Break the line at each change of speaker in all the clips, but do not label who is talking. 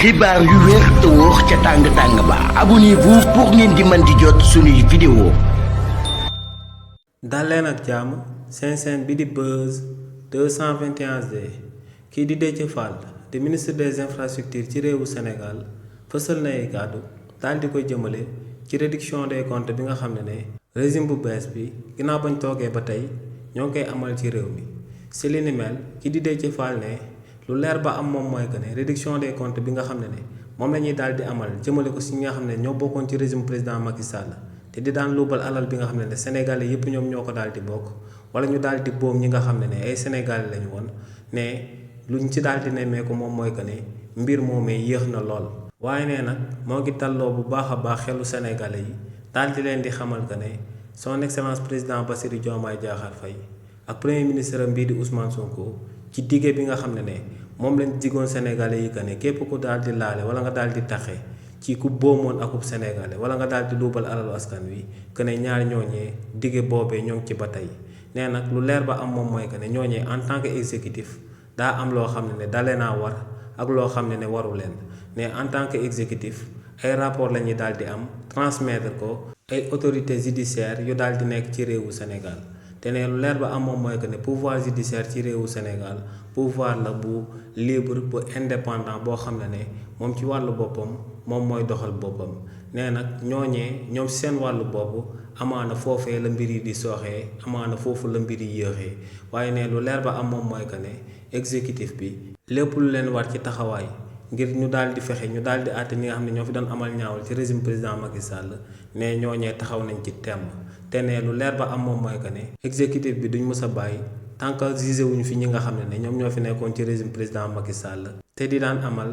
xibaar yu wér te wóor ca tàng ba abonnez-vous pour ngeen di mën di jot suñuy vidéo.
dal leen ak jàmm seen bi di Buzz 221D kii di Déthié Fall di ministre des infrastructures ci réewu Sénégal fësal na ay kàddu daal di koy jëmale ci réduction des comptes bi nga xam ne régime bu bees bi ginnaaw bañ toogee ba tey ñoo ngi koy amal ci réew mi si li ni mel kii di Déthié Fall ne lu leer ba am moom mooy que ne réduction des comptes bi nga xam ne moom la ñuy daal di amal jëmale ko si ñi nga xam ne ñoo bokkoon ci régime président Macky Sall te di daan luubal alal bi nga xam ne Sénégalais yëpp ñoom ñoo ko daal di bokk wala ñu daal di boom ñi nga xam ne ay Sénégalais lañu woon ne luñ ci daal di nemmeeku moom mooy que ne mbir moomee yéex na lool. waaye nee nag moo ngi dalloo bu baax a baax xelu Sénégalais yi daal di leen di xamal que ne son excellence président Bassirou Diomaye Diakhar Faye ak premier ministre am bii di Ousmane Sonko ci dige bi nga xam ne moom lañ digoon Sénégalais yi que ne képp ku daal di laale wala nga daal di taxe ci ku boomoon akub Sénégalais wala nga daal di luubal alalu askan wi que ne ñaar ñooñee dige boobee ñoo ngi ci ba tey nee nag lu leer ba am moom mooy que ne ñooñee en tant que exécutif daa am loo xam ne dalee naa war ak loo xam ne waru leen ne en tant que exécutif ay rapport la ñuy daal di am transmettre ko ay autorités judiciaires yu daal di nekk ci réewu Sénégal te ne lu leer ba am moom mooy que ne pouvoir judiciaire ci réewu Sénégal pouvoir la bu libre bu indépendant boo xam ne moom ci wàllu boppam moom mooy doxal boppam nee nag ñooñee ñoom seen wàllu bopp amaana foofee la mbir yi di sooxee amaana foofu la mbir yi yéexee waaye ne lu leer ba am moom mooy que ne exécutif bi lépp lu leen war ci taxawaay ngir ñu daal di fexe ñu daal di àtte ñi nga xam ne ñoo fi doon amal ñaawal ci régime président Macky Sall ne ñooñee taxaw nañ ci temm te ne lu leer ba am moom mooy que ne exécutif bi duñ mës a bàyyi tant que jugé wuñu fi ñi nga xam ne ñoom ñoo fi nekkoon ci régime président Macky Sall te di daan amal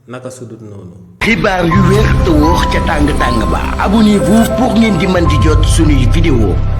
naka sudut noonu.
xibaar yu wér te wóor ca tàng ba abonnez-vous pour ngeen di mën di jot suñuy vidéo.